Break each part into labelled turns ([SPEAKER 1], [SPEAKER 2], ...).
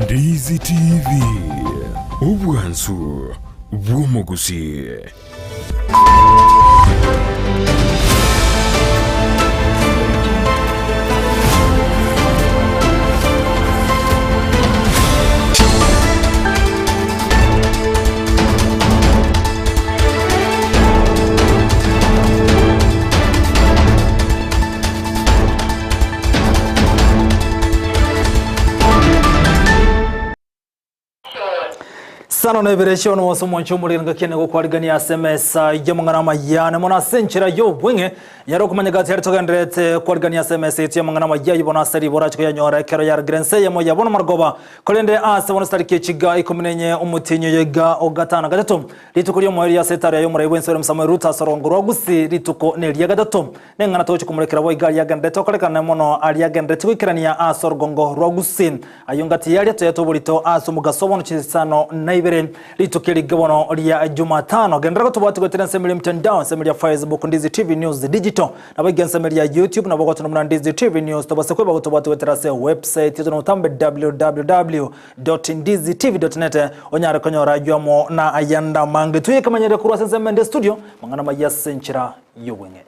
[SPEAKER 1] Ndizi TV, obwansu bw'omogusii.
[SPEAKER 2] Sano na ibere chio nonse omwancho omorero ngaki ene gokwarigania ase emesa y'amang'ana amaya na mono ase enchera y'obweng'e nyare okomanya gati aria togendererete kwarigania ase emesa yaito y'amang'ana amaya ayio bono ase ribo orache koyanyora ekero yaragire ense eyemo ya bono marogoba korende ase bono chitariki echiga ikomi na enye omotienyi oyo iga o gatano gatato rituko ri'omoerio ase etaro yaye omorai bw'ense William Samoei Ruto ase orongo rwa Gusii rituko neria gatato Neng'ana togochia komorekera boigo aria agenderete gokorekana mono aria agenderete goikerania ase orugongo rwa Gusii. Ayio ngati y'aria toyete oborito ase omogaso bono chinsano na ibere rituko eri bono ria Jumatano. Genderera gotobwatia goetera ensemo eria mtandao, ensemo eria Facebook, Ndizi TV News Digital, nabo iga ensemo eria YouTube nabo ogotuna buna Ndizi TV News. Tobase kweba gotobwatia goetera ase website yetu notambe www.ndizitv.net onyare konyora ayio amo na ayande amange. Tuyekemanyerere korwa ase ensemo ende studio, mang'ana maya ase enchera y'obweng'e.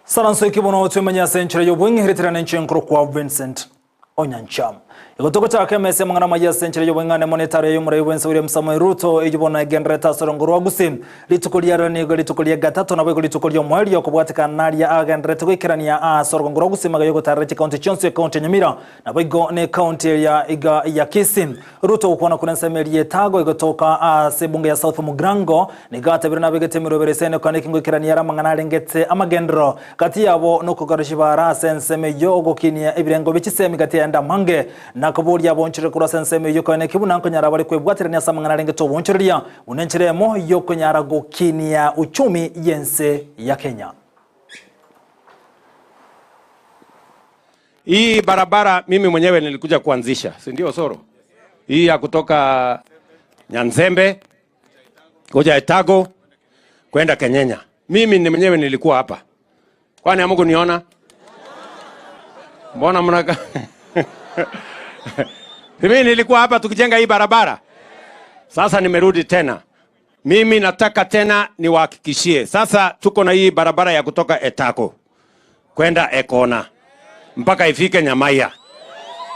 [SPEAKER 2] Saranso ekibono twemenye ase enchera y'obweng'ehereterane enche nkorokwa Vincent Onyancha. Igo togochaka emesa y'amang'ana amaya ase enchera y'obweng'ane mono etaro y'omorai bw'ense William Samoei Ruto eyio bono egendererete ase orongo rwa Gusii. Rituko riarero nigo rituko ria gatato naboigo rituko ri'omoerio okobwatekana naria agendererete goikerania ase orogongo rwa Gusii magega y'ogotarera chikaunti chionsi ekaunti ya Nyamira naboigo ne ekaunti eria iga ya Kisii. Ruto gokwana kore ensemo eria etago egotoka ase ebunge ya South Mugirango nigo atebirie nabegete emerobero ase ekona eke ngoikerania ere amang'ana arengete amagenderero Gati yabo nokogarwa chibara ase ensemo eyio ogokinia ebirengo bie chisemi gati y'ayande amange, na koboria abonchoreria korwa ase ensemo eyio koene buna nkonyara bare kwebwaterania ase amang'ana arengete obonchoreria, buna enchera eyemo y'okonyara gokinia uchumi y'ense ya Kenya.
[SPEAKER 3] Hii barabara mimi mwenyewe nilikuja kuanzisha, si ndio Osoro? Hii ya kutoka Nyanzembe kuja Etago kwenda Kenyenya. Mimi ni mwenyewe nilikuwa hapa. Kwani hamkuniona? Mbona mnaka Mimi nilikuwa hapa tukijenga hii barabara. Sasa nimerudi tena. Mimi nataka tena niwahakikishie. Sasa tuko na hii barabara ya kutoka Etako kwenda Ekona mpaka ifike Nyamaiya,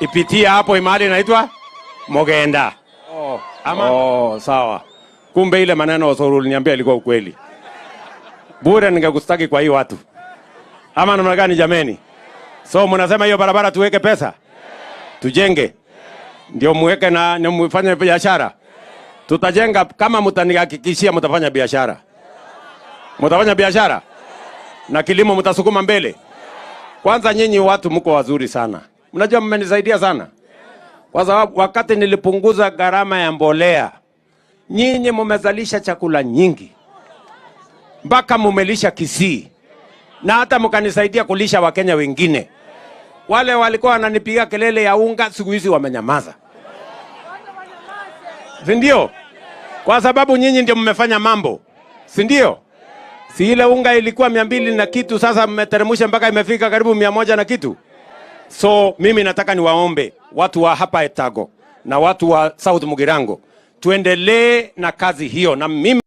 [SPEAKER 3] ipitie hapo mahali inaitwa Mogenda. Oh, ama? Oh, sawa. Kumbe ile maneno Osoro uliniambia ilikuwa ukweli. Bure ningekustaki kwa hii watu. Ama namna gani jameni? So mnasema hiyo barabara tuweke pesa? Tujenge. Ndio muweke na ndio mfanye biashara. Tutajenga kama mtanihakikishia mtafanya biashara. Mtafanya biashara? Na kilimo mtasukuma mbele. Kwanza nyinyi watu mko wazuri sana. Mnajua mmenisaidia sana. Kwa sababu wakati nilipunguza gharama ya mbolea, nyinyi mumezalisha chakula nyingi mpaka mumelisha Kisii na hata mkanisaidia kulisha Wakenya wengine. Wale walikuwa wananipiga kelele ya unga, siku hizi wamenyamaza, si ndio? Kwa sababu nyinyi ndio mmefanya mambo, si ndio? Si ile unga ilikuwa 200 na kitu, sasa mmeteremsha mpaka imefika karibu 100 na kitu. So mimi nataka niwaombe watu wa hapa Etago na watu wa South Mugirango tuendelee na kazi hiyo, na mimi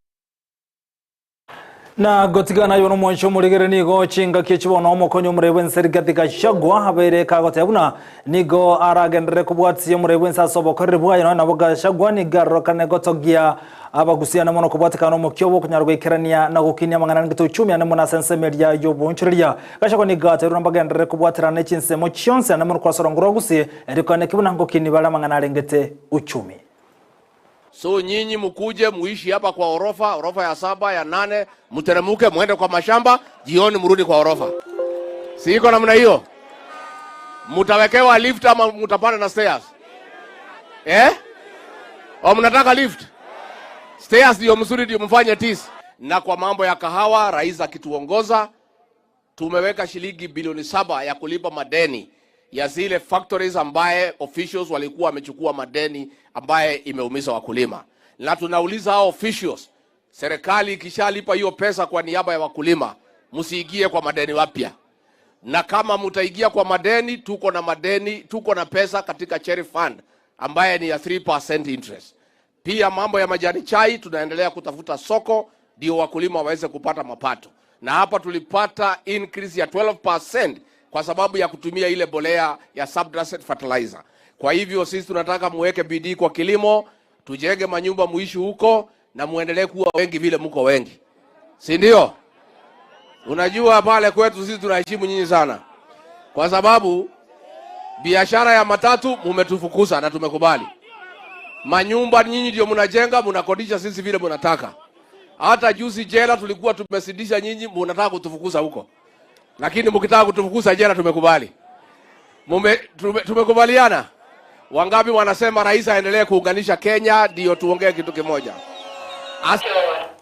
[SPEAKER 2] Na gotigana aye nomwancho omorigere nigo chingaki echi bono omokonyi omorei bw'ense Rigathi Gachagua abeire kagoteba buna nigo aragenderere kobwatia omorei bw'ense ase obokoreri bwaye nonya nabo Gachagua nigo arorokane gotogia abagusiane mono kobwatekana omokia obo okonyara goikerania na gokinia amang'ana arengete uchumi ane mono ase ensemo eria y'oboonchoreria. Gachagua nigo atebirie buna mbagenderere kobwaterana ne chinsemo chionsi ane mono korwa ase orongo rwa Gusii erio koeneki buna ngokinia bare amang'ana arengete uchumi.
[SPEAKER 4] So nyinyi mkuje muishi hapa kwa orofa, orofa ya saba, ya nane, mteremuke muende kwa mashamba, jioni mrudi kwa orofa. Si iko namna hiyo? Mutawekewa lift ama mutapanda na stairs? Eh? O mnataka lift? Stairs ndio mzuri, ndio mfanye tisi. Na kwa mambo ya kahawa, rais akituongoza tumeweka shilingi bilioni 7 ya kulipa madeni ya zile factories ambaye officials walikuwa wamechukua madeni ambaye imeumiza wakulima, na tunauliza hao officials, serikali ikishalipa hiyo pesa kwa niaba ya wakulima, msiingie kwa madeni wapya na kama mtaingia kwa madeni, tuko na madeni, tuko na pesa katika Cherry Fund ambaye ni ya 3% interest. Pia mambo ya majani chai tunaendelea kutafuta soko ndio wakulima waweze kupata mapato, na hapa tulipata increase ya 12% kwa sababu ya kutumia ile bolea ya substrate fertilizer. Kwa hivyo sisi tunataka muweke bidii kwa kilimo, tujenge manyumba muishi huko na muendelee kuwa wengi vile mko wengi, si ndio? Unajua pale kwetu sisi tunaheshimu nyinyi sana, kwa sababu biashara ya matatu mumetufukuza na tumekubali. Manyumba nyinyi ndio mnajenga, mnakodisha sisi vile mnataka. Hata juzi jela tulikuwa tumesindisha nyinyi, mnataka kutufukuza huko, lakini mkitaka kutufukuza jela tumekubali. Mume, tume, tumekubaliana. Wangapi wanasema rais aendelee kuunganisha Kenya ndio tuongee kitu kimoja? As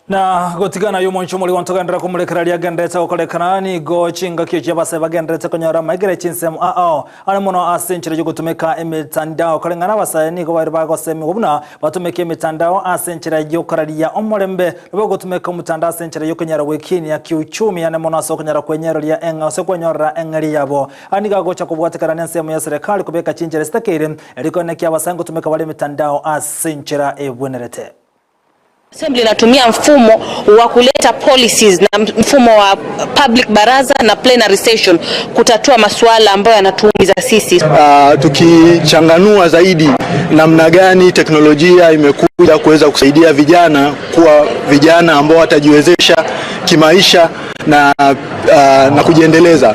[SPEAKER 2] Na gotigana yo moncho moli wanto gendera kumurekereria agenderete gokorekana nigo chingaki chia abase bagenderete konyora maigere chinsemo ao are mono ase enchera yogotumeka emitandao koreng'ana abasae nigo bari bagosemigwa buna batumeke emitandao ase enchera yokoraria omorembe nabo gotumeka omotandao ase enchera yokonyara gwekinia kiuchumi ane mono ase okonyara kwenyeroria eng'a ase kwenyorera eng'eri yabo aniga agocha kobwatekana na ensemo ya serikali kobeka chinchera esitakeire erikonekia abasae ngotumeka bare emitandao ase enchera ebwenerete.
[SPEAKER 5] Assembly inatumia mfumo wa kuleta policies na mfumo wa public baraza na plenary session kutatua masuala ambayo yanatuumiza sisi.
[SPEAKER 6] Tukichanganua zaidi namna gani teknolojia imekuja kuweza kusaidia vijana kuwa vijana ambao watajiwezesha kimaisha na kujiendeleza.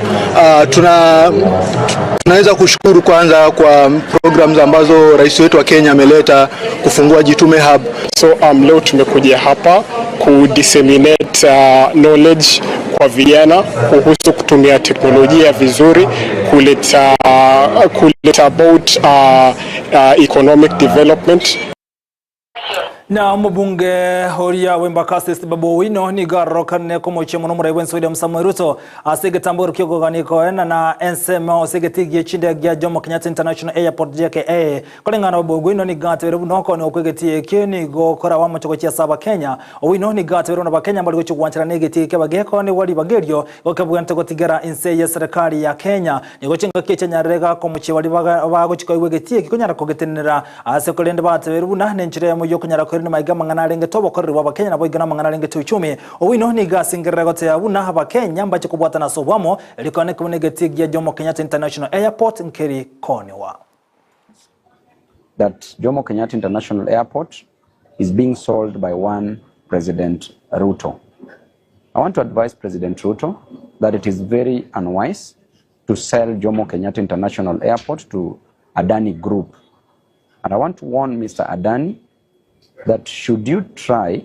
[SPEAKER 6] Tunaweza kushukuru kwanza kwa programs ambazo rais wetu wa Kenya ameleta kufungua Jitume Hub.
[SPEAKER 7] So leo tumekuja hapa ku disseminate knowledge kwa vijana kuhusu kutumia teknolojia vizuri, kuleta about economic development.
[SPEAKER 2] Na omobunge oria w'Embakasi East Babu Owino nigo arorokane komochia mono omorai bwense William Samoei Ruto ase egetambo ki'okoganiko koena na ensemo ase egetii chinde gia Jomo Kenyatta International Airport JKIA. Koreng'ana Babu Owino nigo atebire buna okone okwa egetii eke nigo okora wamocha gochia ase abakenya. Owino nigo atebire buna abakenya mbari gochia gwanchera na egetii eke bagekone ribaga erio gokebwente gotigera inse ya serikali ya Kenya. Nigo chingaki echianyarire gakomochia baria bagochia koigwa egetii eke konyara kogetenera ase korende batebire buna nenchera eyemo yokonyara koirana maiga amang'ana arengete obokoreri bwa abakenya nabo iga namang'ana arengete uchumi. Owino nigo asingerere goteeba buna abakenya mbache kobwatana ase obwamo erikone buna egetii gia Jomo Kenyatta International Airport nkeri kooniwa.
[SPEAKER 8] That Jomo Kenyatta International Airport is being sold by one President Ruto. I want to advise President Ruto that it is very unwise to sell Jomo Kenyatta International Airport to Adani Group. And I want to warn Mr. Adani that should you try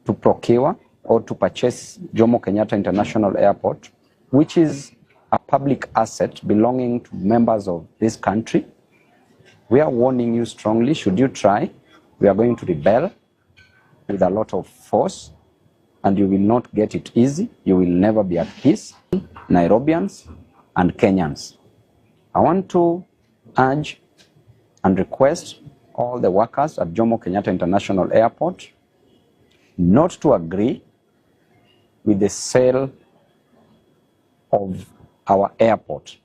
[SPEAKER 8] to procure or to purchase Jomo Kenyatta International Airport, which is a public asset belonging to members of this country, we are warning you strongly, should you try, we are going to rebel with a lot of force, and you will not get it easy. You will never be at peace, Nairobians and Kenyans. I want to urge and request all the workers at Jomo Kenyatta International Airport not to agree with the sale of our airport.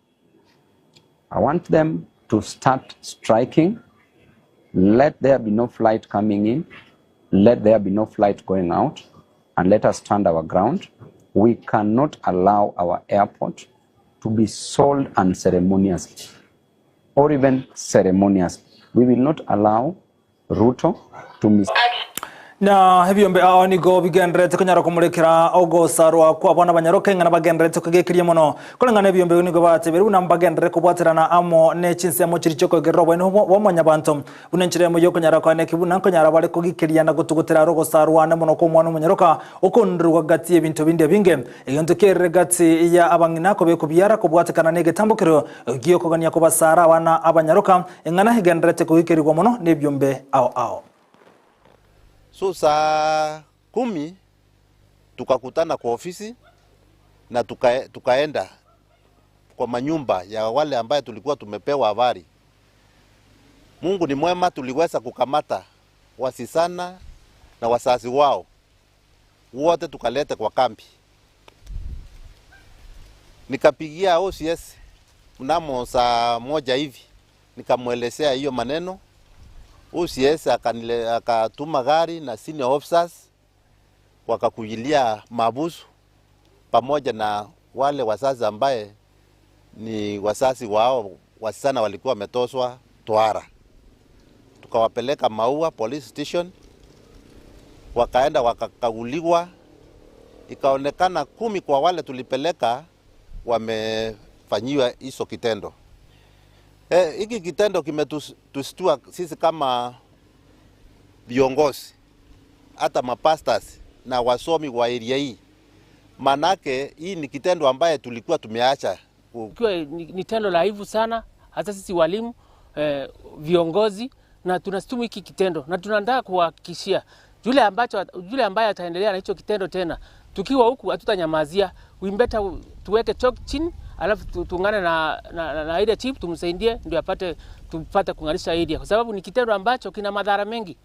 [SPEAKER 8] I want them to start striking. Let there be no flight coming in. Let there be no flight going out. And let us stand our ground. We cannot allow our airport to be sold unceremoniously or even ceremoniously. We will not allow Ruto to mis
[SPEAKER 2] Na ebiombe ao nigo bigenderete konyara komorekera ogosarwa kwa abana banyaroke ng'ana bagenderete kogekeria mono koreng'ana ebiombe nigo batebire buna mbagenderere kobwaterana amo ne chinsemo chiri chiokoegerera obweni bwa mwanyabanto buna enchera emo yokonyara kwane buna nkonyara bare kogikeria na gotugutera aro ogosarwa ane mono kwa omwana omonyaroka okonderwa gati ebinto binde binge egento kerere gati ya abang'ina kobe kobiara kobwatekana na egetambokero giokogania kobasara abana abanyaroka eng'ana egenderete kogikerigwa mono na ebiombe ao ao.
[SPEAKER 9] So saa 10 tukakutana kwa ofisi na tukaenda. kwa manyumba ya wale ambaye tulikuwa tumepewa habari. Mungu ni mwema, tuliweza kukamata wasisana na wazazi wao wote tukalete kwa kambi. Nikapigia OCS mnamo saa moja hivi, nikamwelezea hiyo maneno. OCS akatuma gari na senior officers wakakujilia mahabusu pamoja na wale wazazi ambaye ni wazazi wao wasichana walikuwa wametoswa tohara. Tukawapeleka Maua police station, wakaenda wakakaguliwa, ikaonekana 10 kwa wale tulipeleka wamefanyiwa hizo kitendo. Hiki kitendo kimetustua sisi kama viongozi, hata mapastors na wasomi wa area hii. Manake hii ni kitendo ambaye tulikuwa tumeacha.
[SPEAKER 10] Ikiwa ni tendo la aibu sana, hata sisi walimu, viongozi, na tunashutumu hiki kitendo na tunataka kuhakikishia yule ambaye ataendelea na hicho kitendo tena, tukiwa huku hatutanyamazia. We better tuweke chalk chini, alafu tuungane na ile chief tumsaidie ndio tupate kung'arisha area, kwa sababu ni kitendo ambacho kina madhara mengi.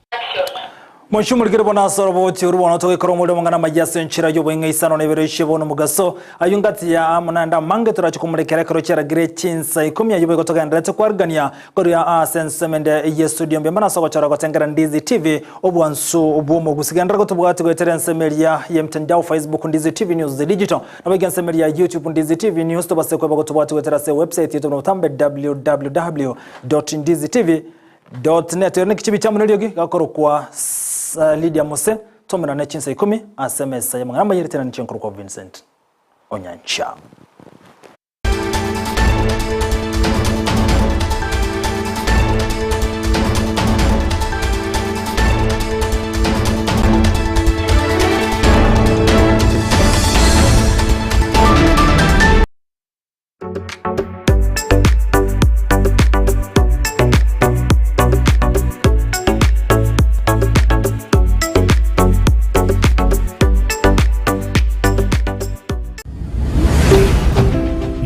[SPEAKER 2] Mheshimiwa Ligere bona sorobo tiuru bona toge koro muri mangana majase nchira yo bwenga isano nebere ishebo no mugaso ayungati ya amunanda mange turacho kumurekera kero chera gre chinsa ikumi ayo bego toga ndetse kwargania koria a sensemende ye studio mbema na soko chara gotengera Ndizi TV obwansu obuomo gusigandra gotubwati gwetere nsemeria ye mtandao Facebook Ndizi TV News the Digital na bega nsemeria YouTube Ndizi TV News tobase kweba gotubwati gwetera se website yetu no tambe www.ndizitv.net ni kichibi cha muneliogi gakoro kwa Lydia Mose tomena ne chinsa 10 asemesa ya mangana yeretena ni chinkuru kwa Vincent Onyancha.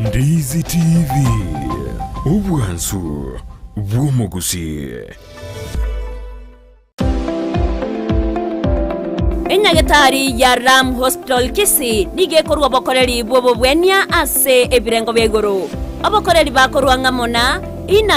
[SPEAKER 1] Ndizi TV obwansu bw'omugusi.
[SPEAKER 11] Enyagetari ya Ram Hospital Kisii nigekorwa bokoreri bw'obobwenia ase ebirengo bya igoro. Obokoreri bakorwa ng'amona inande.